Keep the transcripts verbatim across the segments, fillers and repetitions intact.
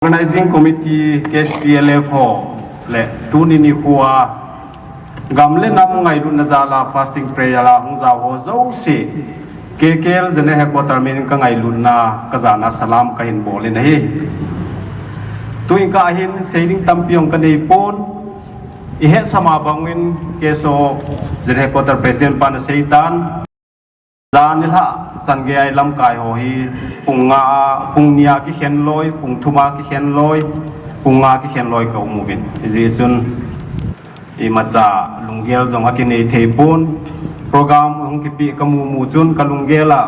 Organizing Committee, K C L F ho, le tuni nikho a gam le nam ngailutna jal a fasting prayer a hung jao ho jouse, K K L General Headquarter min ka ngailutna ka jana salam kahin bol in ahi. Tuin ka hin seiding tampi jong ka nei pon, i hetsah ma bangin K S O General Headquarter President pan asei tan. Jan nilhah chan gei a i lamkai ho hi pung nga a, pung ni a kikhen loi, pung thum a kikhen loi, pung nga a kikhen loi ka um uvin. Hijeh chun imacha lunggel jong akinei thei pon. Program hung kipe ka mu mu chun ka lunggel a,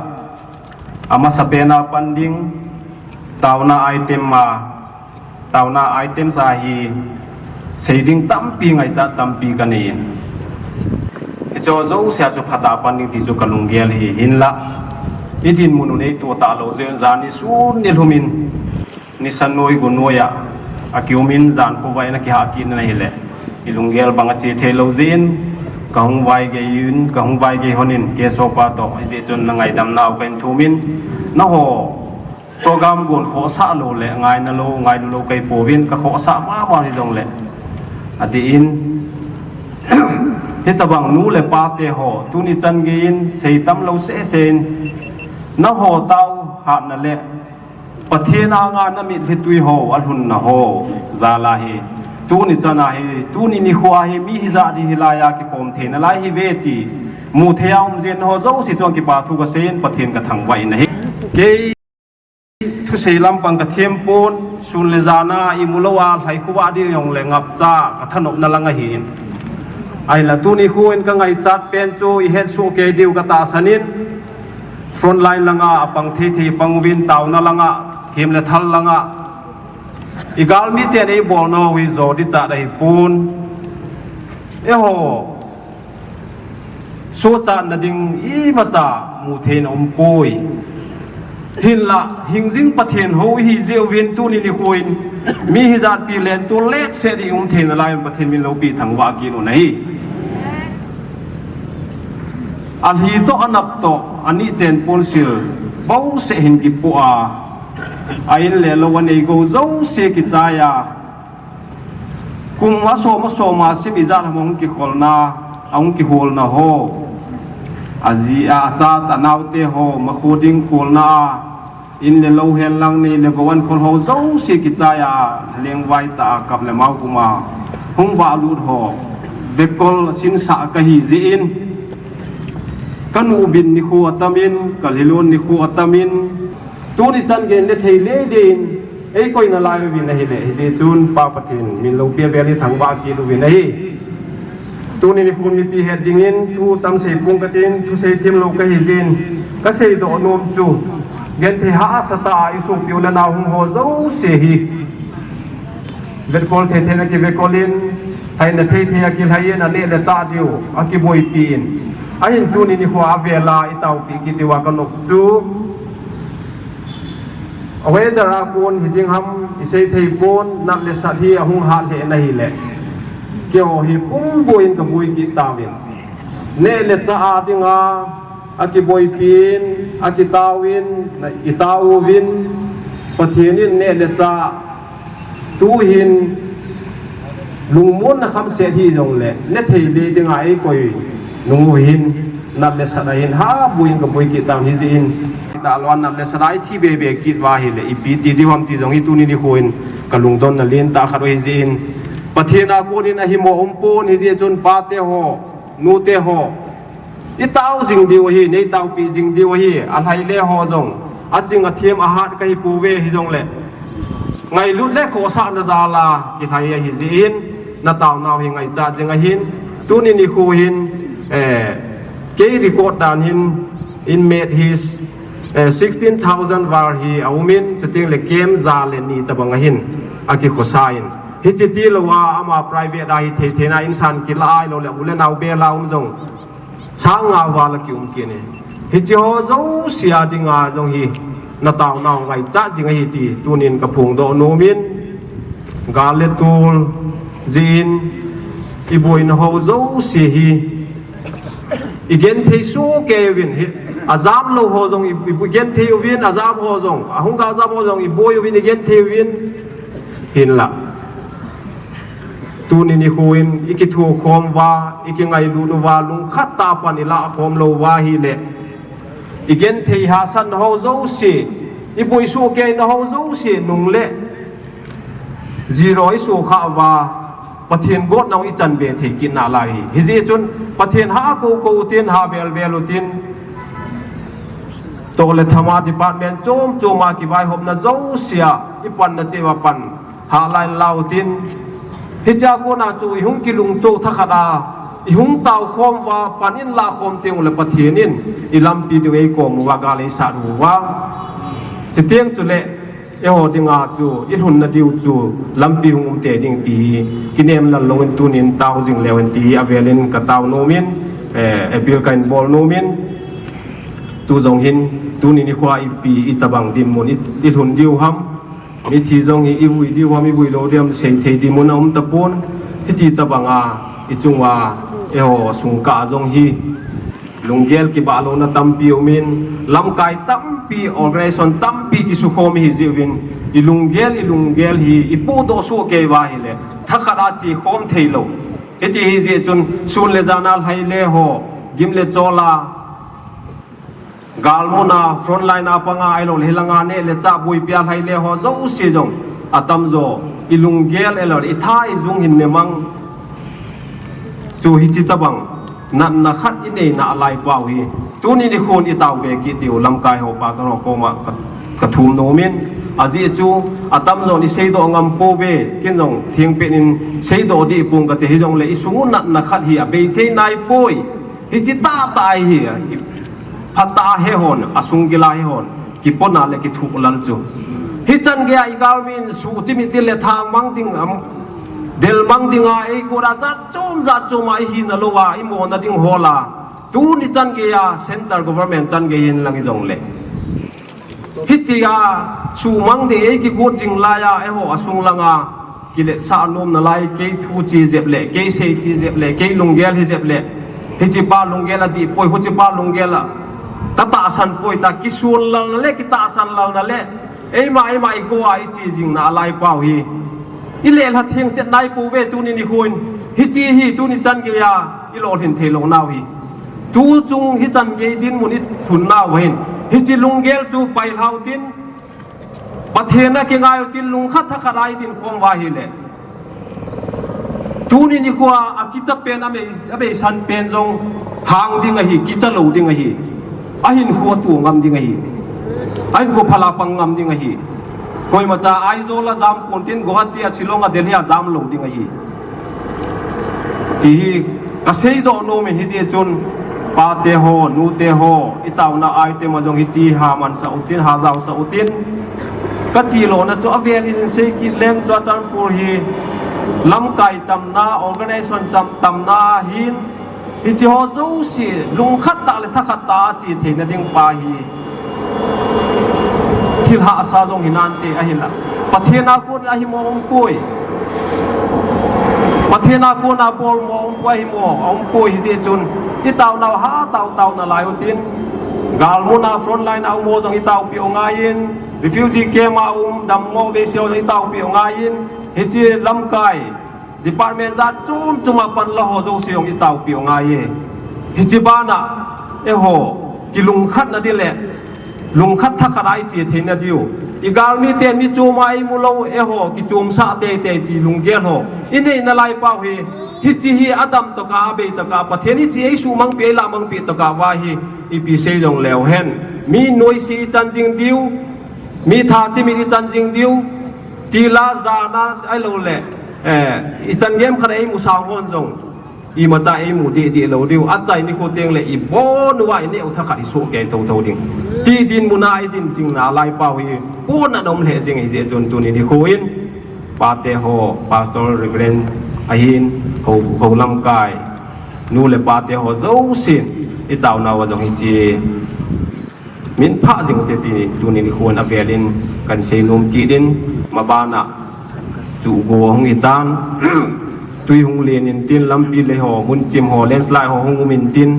amasa pen a pan ding, taona item a, taona items a hi seiding tampi, ngaichat tampi ka nei in. Hiche jouse a chu phatah a pan ding ti chu ka lunggel ahi, hinlah i dinmun u nei toh talou jeh un jan nisun nilhum in, nisa noi gu noi a, akium in jan khovah in akihah kit in ahile, i lunggel bang ache thei lou jeh in, ka hung vaigei in, ka hung vaigei hon in, K S O pa toh, hijeh chun na ngaidam nau kahin thum in, nangho program gon khohsah lou le, ngaina lou, ngailu lou kahi pouvin, ka khohsah mama hijongle, adeh in, hitobang nu le pa te ho, tuni chan gei in, sei tam lou seh seh in, nangho tao hatna le, Pathen anga na mitlhi tui ho, alhunna ho jal a hi, tuni chan a hi, tuni nikho a hi, mi hijat hi hilai a kikhom thei nalai hi ve ti mu thei a um jeh in ho jouse chunga kipa thu ka sei in, Pathen ka thangvah in ahi. Kei thusei lampang ka them pon, sun le jan a imu lou a lhai khovah ding jong le ngapcha ka thanopna lang ahi in. Ahinla tuni nikho in ka ngaichat pen chu i hetsoh kei diu ka tahsan in, frontline langa apang thei thei pang uvin, taona langa, hem le thal langa, i galmi ten eibolna ho hi jo dichat ahi pon. Eiho sochatna ding imacha mu thei na um poi. Hinlah, hingjing Pathen ho ihi jeh uvin tuni nikho in, mi hijat pi lentol letseh ding um thei nalai un Pathen min loupina thangvah kit un ahi. Alhi toh, anap toh, ani chen ponsil, bouseh hin kipoh a, a in le lou anei gou jouse kichai a, kum asom asom a sim ijat ham ahung kikholna, ahung kiholna ho, aji a, achat anaote ho, makho ding kholna a, in le lou hen lang nei le gou an khol ho jouse kichai a, lengvai tah a kap le mao pum a hung vahlut ho, vekol sinsah kahi jeh in, ka nubin nikho atam in, ka lhilon nikho atam in, tuni chan gei in le thei le le in, eikoi nalai uvin ahile, hijeh chun Pa Pathen min loupina vel hi thangvah kit uvin ahi. Tuni nikho mipi het dingin thu tam sei pong katin, thusei themlou kahi jeh in, ka seidoh nom chu, genthei hahsa tah a i sopi u le nao hung ho jouse hi, vetkol thei thei in akivekol in, lhaina thei thei a kilhai in, aneh le chah diu akiboipi in, ahin tuni nikho a vel a i taopi kit diu a ka nop chu, weather a kon hiding ham i sei thei pon, nat le sat hi ahung hat lheh in ahile, keiho hi pumboi in ka boi kit tauvin. Neh le chah a dinga akiboipi in, akitao in, i tao uvin, Pathen in neh le chah tuhin lungmonna khamset hijongle, ne thei le dinga eikoi nung u hin, nat le sat a hin, ha boi in ka boi kit tauvin hijeh in. Talou a nat le sat a i thi be be kit uva ahile, ipi ti diu ham ti jong hi tuni nikho in ka lungdonna lentah khat u hijeh in. Pathen a kon in ahimo um pon hijeh chun pate ho, nute ho, i tao jing diu ahi, nei taopi jing diu ahi, alhai le ho jong, aching athem ahat kahi pouve hijongle, ngailut le khohsahna jal a kilhai ahi jeh in, na taonau hi ngaichat jing ahin, tuni nikho hin, eh, kei record dan hin, inmate hi, eh, sixteen thousand val hi aum in, chuteng le camp ja le ni tobang ahin, akikhosa in. Hiche tilou a, ama private a hithei thei na insan kila a, ahilou le u le nao bel a um jong sang nga val a kium kit in. Hiche ho jouse a dinga jong hi, na taonau ngaichat jing ahi ti tunin ka phongdoh nom in, gal le tol jeh in i boina ho jouse hi i genthei soh kei uvin, hi, ajam lou ho jong i, i genthei uvin, ajam ho jong, ahung gal jam ho jong i boi uvin, i genthei uvin, Hinlah, tuni nikho in i kithukhom uva, i kingailut uva, lungkhat tah a pan i lahkhom lou uva ahileh, i genthei hahsatna ho jouse, i boisuh keina ho jouse nung le zero i suhkhah uva, Pathen gotna i chanbe thei kit nalai hi. Hijeh chun Pathen hah koukou utin, hah belbel utin, toh le thama department chom chom a kivaihopna jouse a i panna cheh uva pan hah la in la utin, hichea kona chu i hung kilungto thakhat a, i hung taokhom uva, pan i lahkhom teng uleh Pathen in i lampi diu eikom uva gal eisat uva. Chuteng chuleh, eiho dinga chu i lhunna diu chu lampi hung um tei ding ti hi kinem lal louvin tunin tao jing leu hen ti hi avelin ka tao nom in, eh, appeal ka hin bol nom in, tu jong hin, tuni nikho a ipi, itobang dinmun i, i lhun diu ham, mithi jong hi i vui diu ham, i vui lou diu ham, seithei dinmun aum tapon, hiti tobang a, i chung uva, eiho sung kah a jong hi, lunggel kibah louna tampi um in, lamkai tampi, organization tampi kisukhom i hi jeh uvin, i lunggel, i lunggel hi, i pohdoh soh kei uva ahileh, thakhat a chekhom thei lou. Hiti hi jeh chun, sun le jan a lhai le ho, gim le chol a, galmun a, frontline a pang a, ahilou le hilang a neh le chah boipi a lhai le ho jouse jong, atamjo, i lunggel ahilou le, i tha i jung hin ne mang. Chu hiche tobang natna khat i nei nalai pau hi, tuni nikhon i taobe kit diu lamkai ho, pastor ho koma ka, ka thum nom in, ajeh chu atamjon i seidoh ngam pouve, ken jong thengpen in seidoh deh pong kate, hijongle i sung u natna khat hi abei thei nai poi. Hiche tahtah hi, phatah a he hon, asung gil a he hon, kipona le kithuh lal chu. Hichan geiya i galmi in suhchimit le thangmang ding, am, delmang dinga eigot a jat chom jat chom a i hina lou a, i mona ding hol a. Tuni chan geiya central government chan gei hin lang hijongle, hitia suhmang ding ei kigot jing laiya, eiho asung langa kiletsah nom nalai, kei thu che jep le, kei sei che jep le, kei lunggel hi jep le, hichepa lunggel adih poi, huchepa lunggel a ka tahsan poi tia kisual lalna le, kitahsan lalna le, eima, eima i go a i che jing nalai pau hi. I lelha thengset nai pouve tuni nikhon. Hiche hi tuni chan geiya i lolhin thei lou nau hi. Tu chung hichan gei dinmun i lhun nau hin, hiche lunggel chu pailhau tin, Pathen a kingai u tin, lungkhat thakhat a i dinkhom uva ahile, tuni nikho a akicha pen, amei, ameisan pen jong hang ding ahi, kicha lou ding ahi. Ahinkho atoh ngam ding ahi. Ahinkho phal a pang ngam ding ahi. Koimacha Aizawl a jam pon tin, Guwahati a, Shillong a, Delhi a jam lou ding ahi. Ti hi kaseidoh nom in, hijeh chun pate ho, nute ho, i taona item a jong hiche hi hamansah utin, hajaosah utin. Kati lona chu avel in sei kit leng, Churachandpur hi lamkai tamna, organization cham tamna ahin, hiche ho jouse lungkhat tah le thakhat tah a che theina ding pa hi thil hahsa jong hinante ahinla, Pathen a kon a himo umpoi. Pathen a kon a bolmo umpoi, ahimo umpoi, hijeh chun i taonau hatah tao nalai utin, galmun a frontline a um ho jong i taopeh u ngaiyin, refugee camp a um dammo veise ho jong i taopeh u ngaiyin, hiche lamkai department jat chom chom a panla ho jouse jong i taopeh u ngaiye. Hiche bana eiho kilungkhatna ding le lungkhat thakhat a i che theina diu, i galmi ten mi chom a eimu lou, eiho kichomsah teitei ti lunggel ho i nei nalai pau hi. Hiche hi adam tokah a, abei tokah a, Pathen hiche eisuhmangpeh, eilahmangpeh tokah uva hi ipi sei jong leu hen, mi noise i chan jing diu, mi thachimit i chan jing diu, tila jana ahilou le, eh, i chan gei khat a eimusah hon jong imacha eimu dehdeh lou diu, achai nikho teng le i bon uva i neh u thakhat i sohkei thotho ding ti dinmun a i din jing nalai pau hi, pona nom lheh jing ahijeh chun tuni nikho in pate ho, Pastor, Reverend ahin, ho, ho lamkai nu le pate ho jousen i taonau a jong hiche min phah jing ute ti tuni nikhon avelin kan seinom kit in, mabana chu go hung hitan, tui hung len intin, lampi le ho, mun chim ho, landslide ho hung um intin,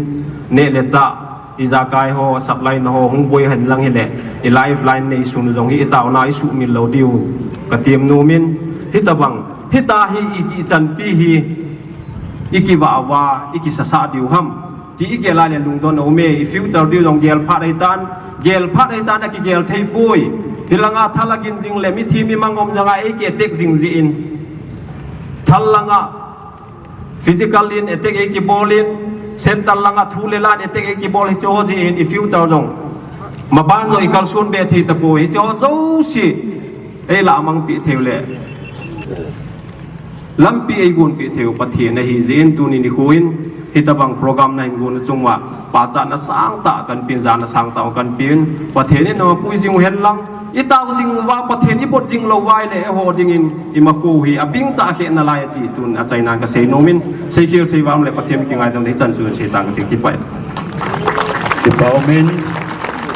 neh le chah, ijakai ho, supply na ho hung boi hen lang hile, i lifeline neisun jong hi i taona i suhmil lou diu ka temnom in, Hitabang, hita hi iti chanpi hi, ikivah uva, ikisasa diu ham. Ti igel a le lungdon aume, i future diu jong gel phat ahitan, gel phat ahitan akigel thei poi. Hilanga thal a gin jing le mithi mimang um jong a eiki attack jing jin. Thal langa physical in attack eikibol in, center langa thu le lan attack eikibol hiche ho jin i future jong. Maban jong ikalson be thei tapoi, hiche ho jouse. Ei la amang pi thei le. Lampi eigon pi thei Pathen ahi jin tuni nikho in. Hitabang program nahin gon chung uva. Pachatna sangtah kahin pin, jana sangtah kahin pin. Pathen in nama pui jing u hen lang. Itao jing uva, Pathen ibot jing lou uva ahile, eiho dingin, ima khu hi, abing cha khe nalai ti tun, achaina kasei nom in, seikhel seivang le Pathen kingaidam ding chan chu seitang kati kipai. Kipa umin.